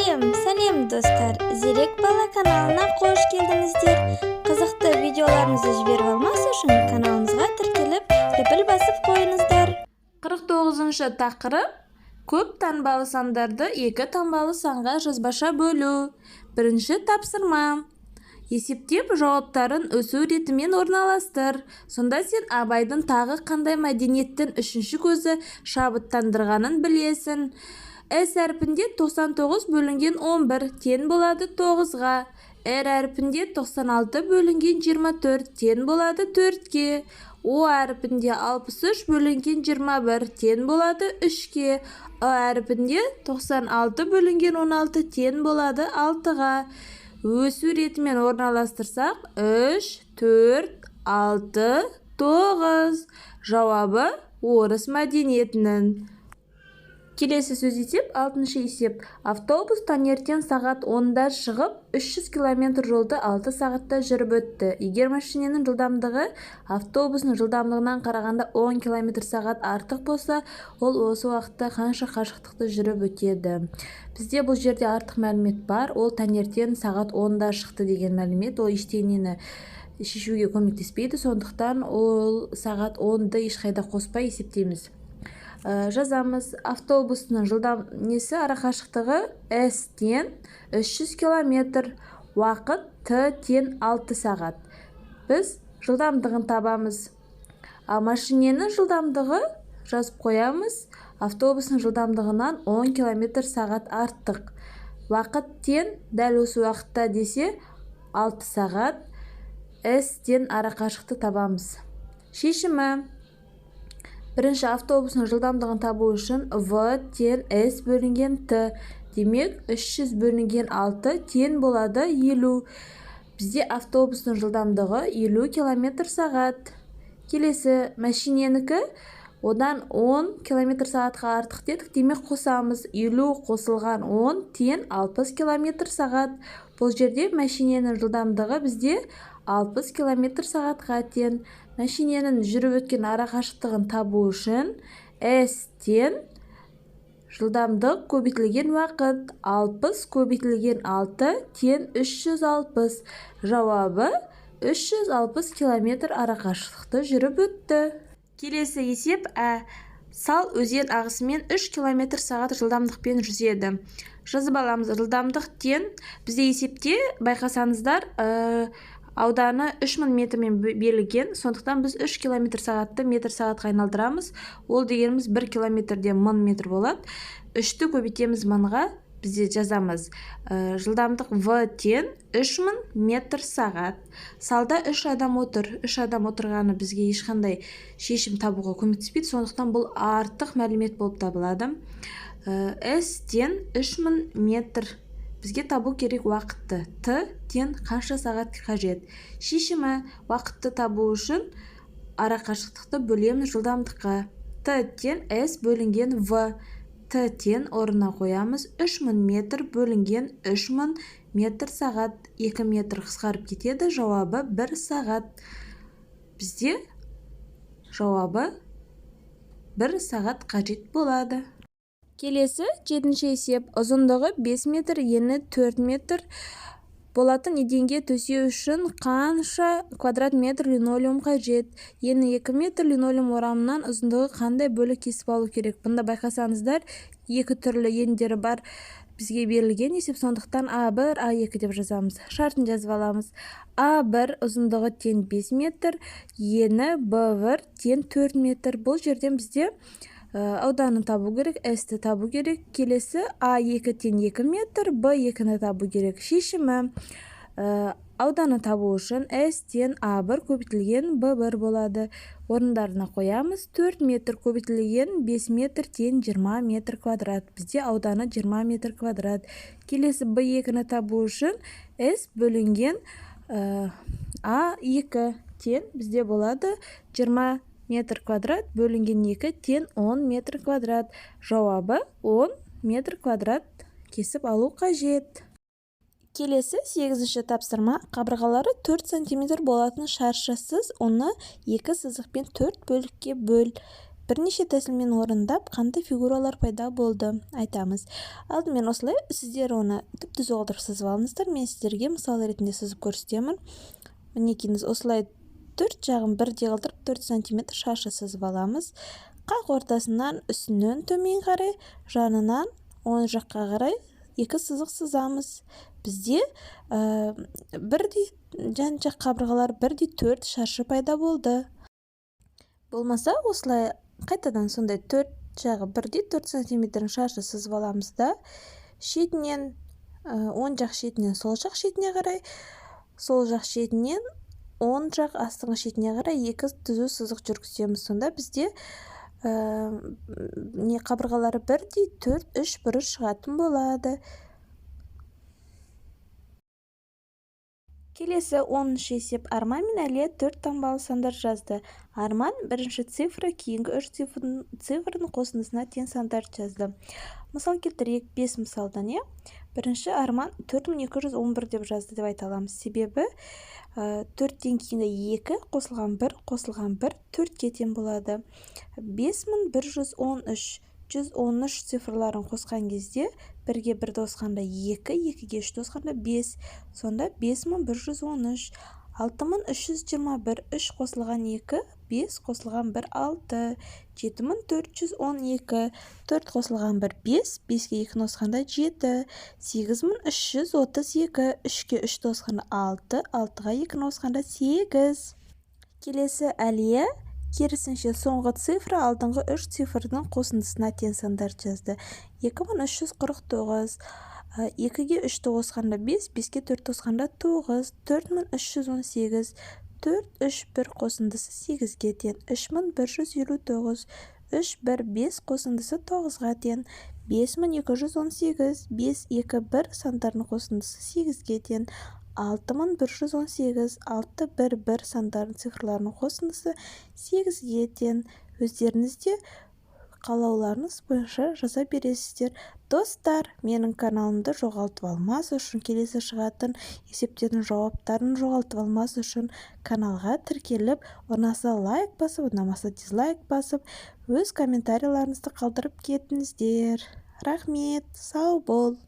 Сәлем, сәлем, достар! Зерек бала каналына қош келдіңіздер! Қызықты видеоларымызды жіберіп алмас үшін каналымызға тіркеліп, лүпіл басып қойыңыздар. 49 тақырып: көп таңбалы сандарды екі таңбалы санға жазбаша бөлу. Бірінші тапсырма. Есептеп, жауаптарын өсу ретімен орналастыр. Сонда сен Абайдың тағы қандай мәдениеттің үшінші көзі шабыттандырғанын білесің. С әрпінде 99 бөлінген 11 тең болады 9-ға. Р әрпінде 96 бөлінген 24 тең болады 4-ке. О әрпінде 63 бөлінген 21 тең болады 3-ке. Ы әрпінде 96 бөлінген 16 тең болады 6-ға. Өсу ретімен орналастырсақ, 3, 4, 6, 9. Жауабы: орыс мәдениетінің. Келесі сөз есеп, алтыншы есеп. Автобус таңертең сағат 10-да шығып, 300 километр жолды 6 сағатта жүріп өтті. Егер машиненің жылдамдығы автобустың жылдамдығынан қарағанда 10 километр сағат артық болса, ол осы уақытта қанша қашықтықты жүріп өтеді? Бізде бұл жерде артық мәлімет бар. Ол таңертең сағат 10-да шықты деген мәлімет. Ол ештеңені шешуге көмектеспейді, сондықтан ол сағат 10-ды ешқайда қоспай есептейміз. Жазамыз: автобустың жылдам несі, арақашықтығы S тең 300 километр, уақыт Т тең 6 сағат. Біз жылдамдығын табамыз. Ал машиненің жылдамдығы, жазып қоямыз, автобустың жылдамдығынан 10 километр сағат артық. Уақыт тең дәл осы уақытта десе, 6 сағат. S тең арақашықты табамыз. Шешімі: бірінші, автобустың жылдамдығын табу үшін В тең S бөлінген Т. Демек, 300 бөлінген 6 тең болады 50. Бізде автобустың жылдамдығы 50 километр сағат. Келесі, мәшиненікі одан 10 километр сағатқа артық дедік. Демек, қосамыз: 50 қосылған 10 тең 60 километр сағат. Бұл жерде мәшиненің жылдамдығы бізде 60 километр сағатқа тең. Мәшиненің жүріп өткен арақашықтығын табу үшін S тең жылдамдық көбейтілген уақыт. 60 көбейтілген 6 тең 360. Жауабы: 360 километр арақашықтықты жүріп өтті. Келесі есеп. Сал өзен ағысымен 3 километр сағат жылдамдықпен жүзеді. Жазып аламыз: жылдамдық тең. Бізде есепте, байқасаңыздар, ауданы 3000 метрмен берілген. Сондықтан біз 3 километр сағатты метр сағатқа айналдырамыз. Ол дегеніміз 1 километрде 1000 метр болады. 3-ті көбейтеміз мыңға. Бізде жазамыз: жылдамдық В тең 3000 метр сағат. Салда 3 адам отыр. 3 адам отырғаны бізге ешқандай шешім табуға көмектеспейді, сондықтан бұл артық мәлімет болып табылады. С тең 3000 метр. Бізге табу керек уақытты. Т тең қанша сағат қажет? Шешімі: уақытты табу үшін арақашықтықты бөлеміз жылдамдыққа. Т тең С бөлінген В. Т тең, орнына қоямыз, 3000 метр бөлінген 3000 метр сағат. 2 метр қысқарып кетеді. Жауабы 1 сағат. Бізде жауабы 1 сағат қажет болады. Келесі, жетінші есеп. Ұзындығы 5 метр, ені 4 метр болатын еденге төсеу үшін қанша квадрат метр линолеум қажет? Ені 2 метр линолеум орамынан ұзындығы қандай бөлік кесіп алу керек? Бұнда, байқасаңыздар, екі түрлі ендері бар бізге берілген есеп. Сондықтан А1, А2 деп жазамыз. Шартын жазып аламыз: А1 ұзындығы тең 5 метр, ені Б1 тең 4 метр. Бұл жерден бізде ауданын табу керек, S-ті табу керек. Келесі, А2 тең 2 метр, Б2-ні табу керек. Шешімі: ауданын табу үшін S тең А1 көбейтілген Б1 болады. Орындарына қоямыз: 4 метр көбейтілген 5 метр тең 20 метр квадрат. Бізде ауданы 20 метр квадрат. Келесі, Б2-ні табу үшін S бөлінген А2 тең бізде болады 20 метр квадрат бөлінген 2 тең 10 метр квадрат. Жауабы: 10 метр квадрат кесіп алу қажет. Келесі, сегізінші тапсырма. Қабырғалары 4 сантиметр болатын шаршы сыз, оны екі сызықпен төрт бөлікке бөл. Бірнеше тәсілмен орындап, қандай фигуралар пайда болды, айтамыз. Алдымен осылай сіздер оны түп-түзу қылдырып сызып алыңыздар. Мен сіздерге мысал ретінде сызып көрсетемін. Мінекейіңіз, осылай төрт жағын бірдей қылдырып 4 сантиметр шаршы сызып аламыз. Қақ ортасынан үстінен төмен қарай, жанынан оң жаққа қарай екі сызық сызамыз. Бізде бірдей жан жақ қабырғалар бірдей 4 шаршы пайда болды. Болмаса осылай қайтадан сондай төрт жағы бірдей 4 сантиметрдің шаршы сызып аламыз да, шетінен, оң жақ шетінен сол жақ шетіне қарай, сол жақ шетінен оң жақ астыңғы шетіне қарай екі түзу сызық жүргіземіз. Сонда бізде не қабырғалары бірдей 4-3 бұрыш шығатын болады. Келесі 10-шы есеп. Арман мен Әлия 4 таңбалы сандар жазды. Арман бірінші цифра кейінгі 3 цифрының қосындысына тең сандарды жазды. Мысал келтірейік, 5 мысалдан, иә. Бірінші Арман 4211 деп жазды деп айта аламыз. Себебі, 4-тен кейінгі 2 қосылған 1 қосылған 1 4-ке тең болады. 5113, 113 цифрларын қосқан кезде бірге 1 қосқанда 2, екіге 3 қосқанда 5, сонда 5113, 6321, 3 қосылған 2, 5 қосылған 1, 6, 7412, 4 қосылған 1, 5, 5-ке 2 қосқанда 7, 8332, 3-ке 3 қосқанда 6, 6-ға 2 қосқанда 8. Келесі Әлия керісінше соңғы цифра алдыңғы 3 цифрдың қосындысына тең сандарды жазды. 2349, 2-ге 3-ті қосқанда 5, 5-ке 4 қосқанда 9, 4318, 4, 3, 1 қосындысы 8-ге тең, 3159, 3, 1, 5 қосындысы 9-ға тең, 5218, 5, 2, 1 сандарының қосындысы 8-ге тең, 6118, 6, 1, 1 сандарының цифрларының қосындысы 8-ге тең. Өздеріңіз де қалауларыңыз бойынша жаза бересіздер. Достар, менің каналымды жоғалтып алмас үшін, келесі шығатын есептердің жауаптарын жоғалтып алмас үшін каналға тіркеліп, ұнаса лайк басып, ұнамаса дизлайк басып, өз комментарийлеріңізді қалдырып кетіңіздер. Рахмет, сау бол.